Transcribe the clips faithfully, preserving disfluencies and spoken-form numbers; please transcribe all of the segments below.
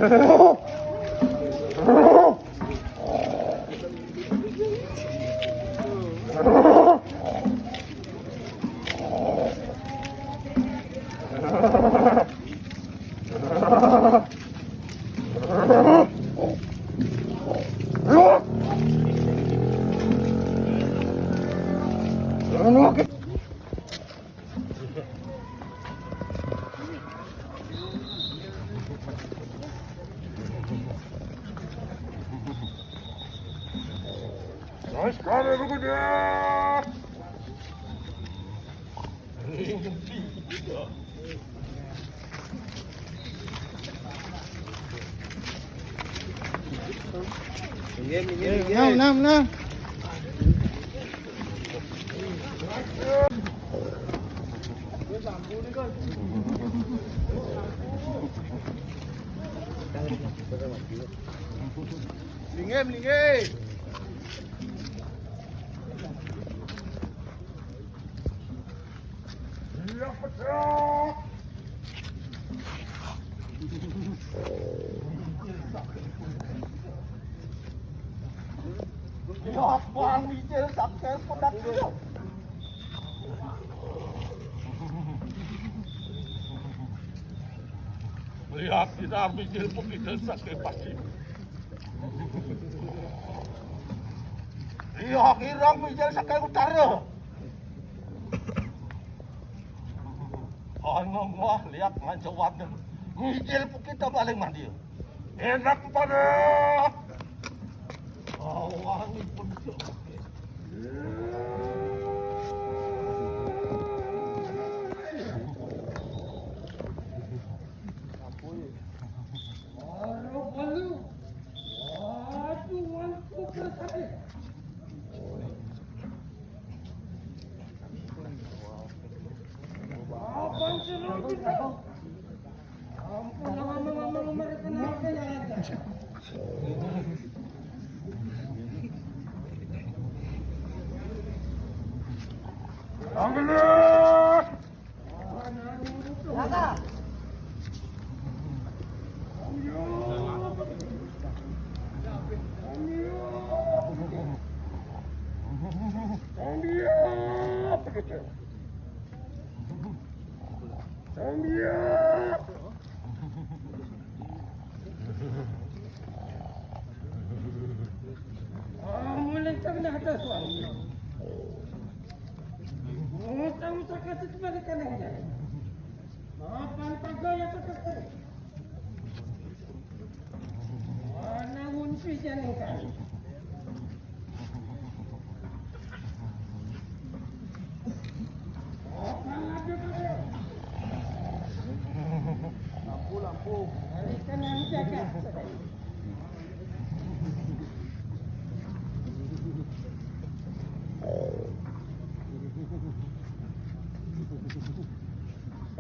Menang, menang, menang. Linggih, linggih. Lihat, Bang Ijil sampai pendak dia. Lihat, kita Ijil pun kita sampai pasti. Iya, kirang Ijil sampai utara. Ana wah lihat ngancawat. Ngijil pun kita balik mandi. Enak pada. Awangi pun.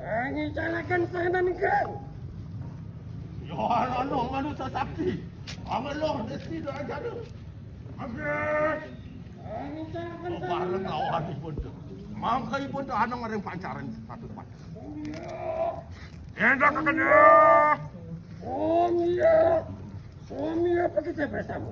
Angin calakan sana nengkang. Ya, anu manusia sakti. Amallah, mesti doa jadu. Oke. Angin calakan sana. Bareng lawan ibu tu. Mangka ibu tu anu ngering pancaran satu pan. Endak kakaknya. Om iya. Om iya, apa kita bersama?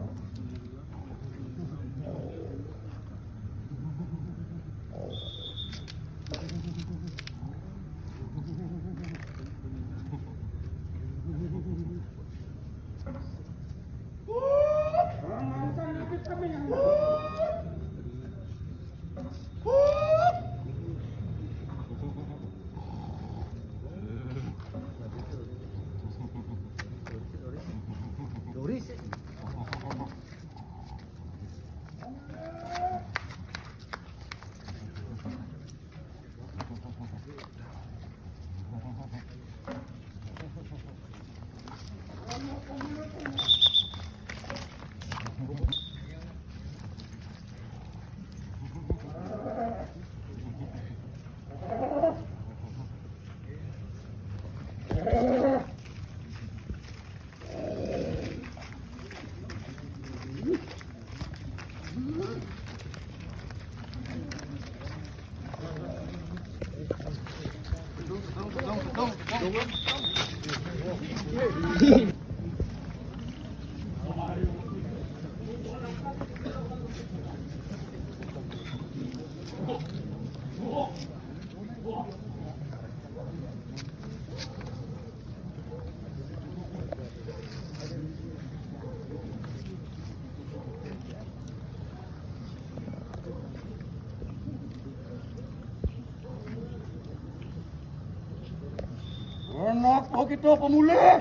Anak ko kita pemulih.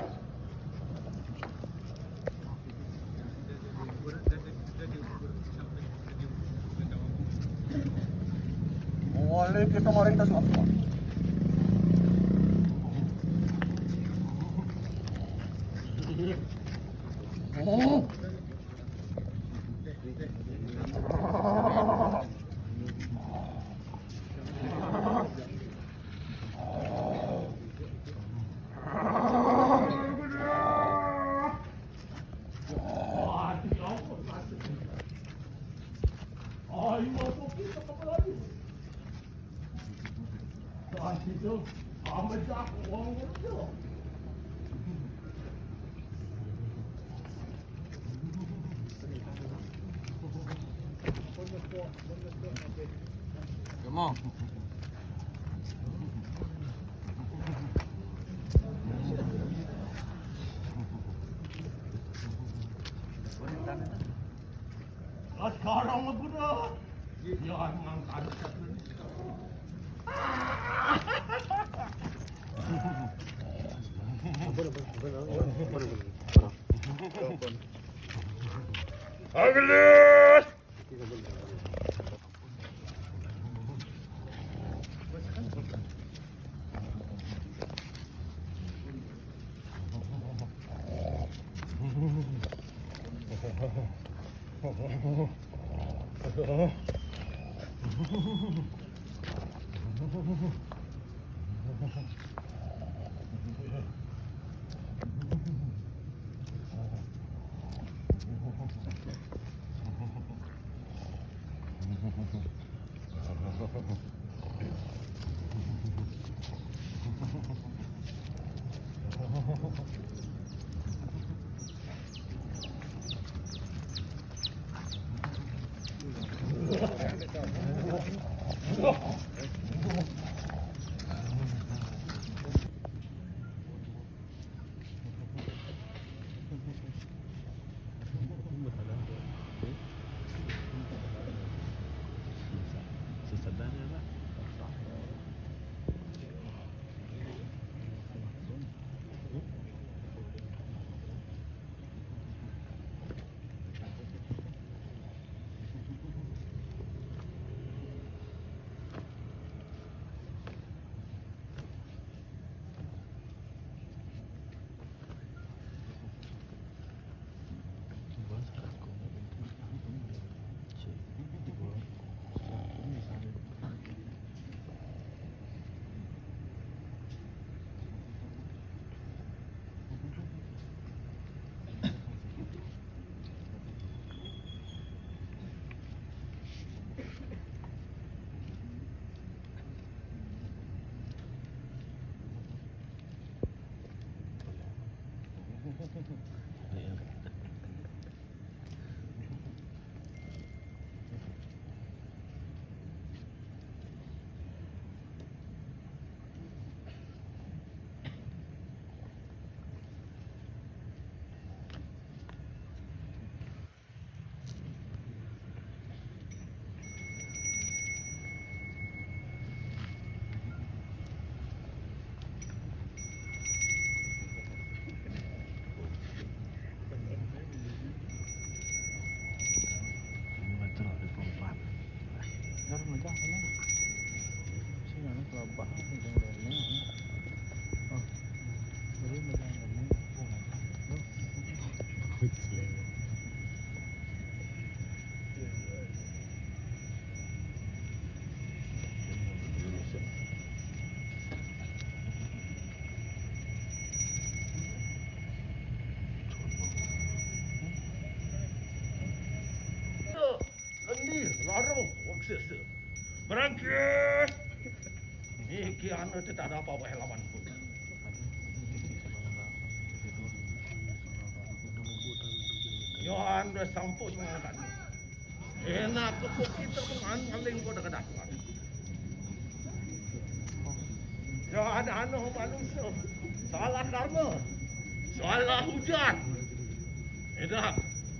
Boleh kita mari kita suap. Come on. Sekarang aku dah. Ya, emang kan. Agnes! Lendi, larung, waksese. Berangkat. Niki anu teu ada apa-apa lawan pun. Yo anu sampun mangkat. Enak ko kita mangan paling ko dekat. Ya, ada anu manusia. Salah karma. Salah hujan. Enak.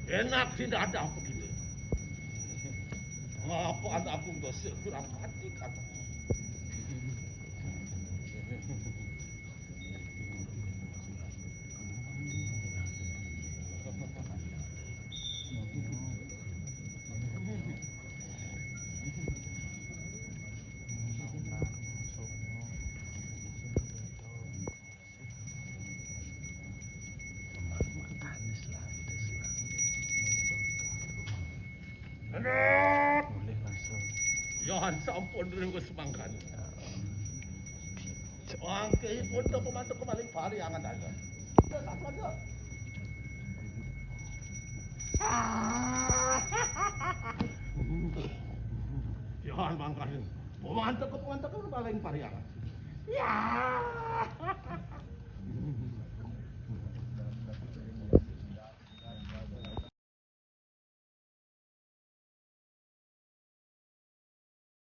Enak sih, tidak ada apa gitu. Apa anak aku dosa kurang hati kata. Anak. Boleh langsung. Johan sampun dulu ke semangkan. Oke, untuk pemantau kembali Fahri angan aja. Kita satu aja. Johan mangkan. Pemantau ke pemantau kembali Fahri angan. Ya.